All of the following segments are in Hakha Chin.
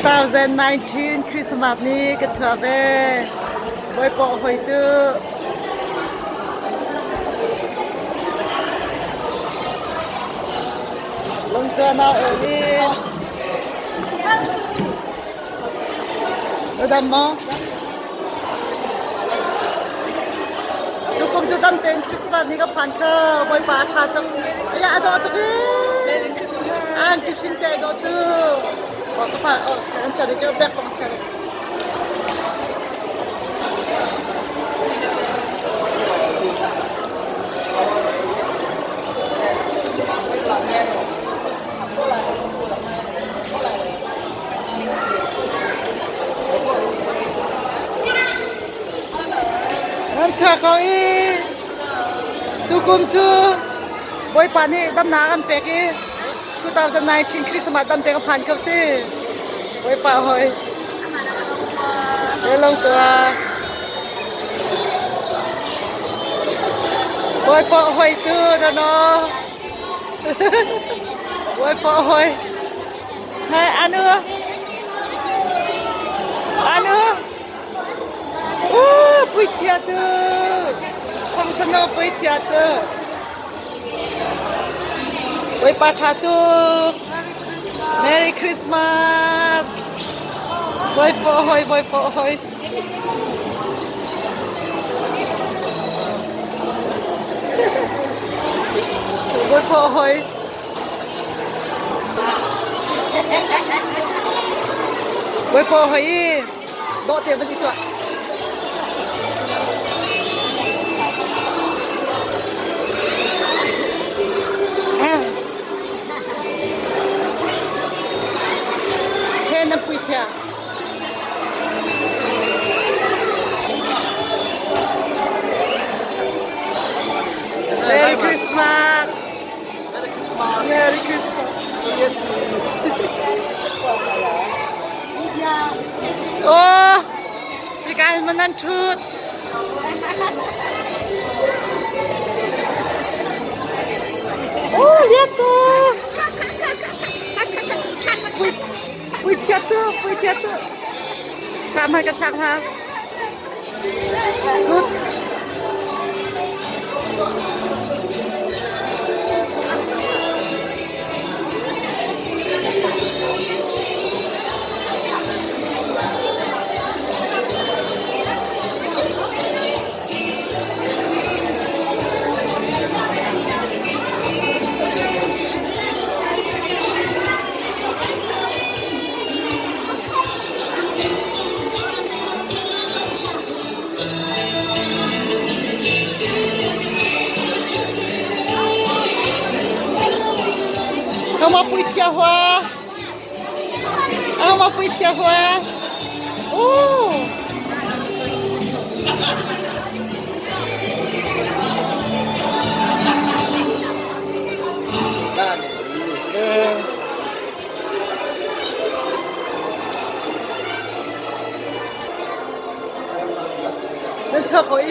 2019 Christmas ni ka thua ve. Bawipa hoi tu. Lungtua nau e Na dam maw? Tukum cu dam tein Christmas ni ka phan kho. Bawipa a ṭha tuk. Aya a dawh tuk ee. An ki hrim te dawh tu. Oh, ka phan. Oh, an chari ke bek pang chari. Nan tha ko i tukum cu Bawipa nih damnak an pek i 2019 Christmas dam te ka phan kho ti. Bawipa hoi. Lelong tua. Bawipa hoi tu no. Bawipa hoi. Hai anu. Anu. Uh, pui thia tu. Sang sano pui thia tu. Bawipa tha tu. Merry Christmas. Bawipa hoi, Bawipa hoi. Bawipa hoi. Bawipa hoi i dawh te van i tuah. He nan pui thia. Merry Christmas. Merry Christmas. Yes. Oh, hika in man nan ṭhut. Oh, liat tu. Pui chia tu, pui chia tu. Chak hna ka chak hna. Good. Ông pui thia hoa. Ông pui thia hoa. Oh. Nan thak hoi.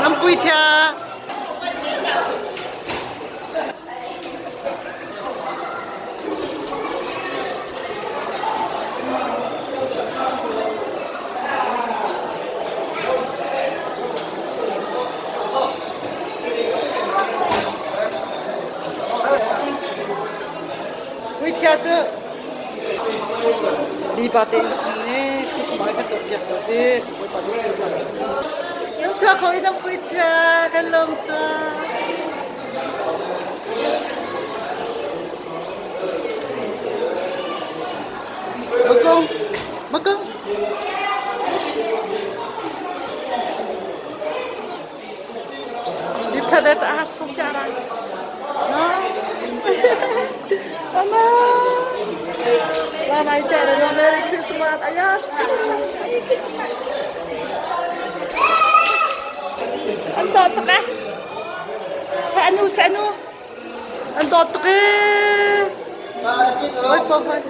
Nam pui thia. Pui thia tu. Mipa te in chung nih Christmas kan tuahpiak ko i Bawipa nih Thua kho in an pui thia kan lawm ta. Ai che na Merry Christmas. Aya. An dawt tuk eh. Anu sa anu. An dawt tuk eh. Oi po oi.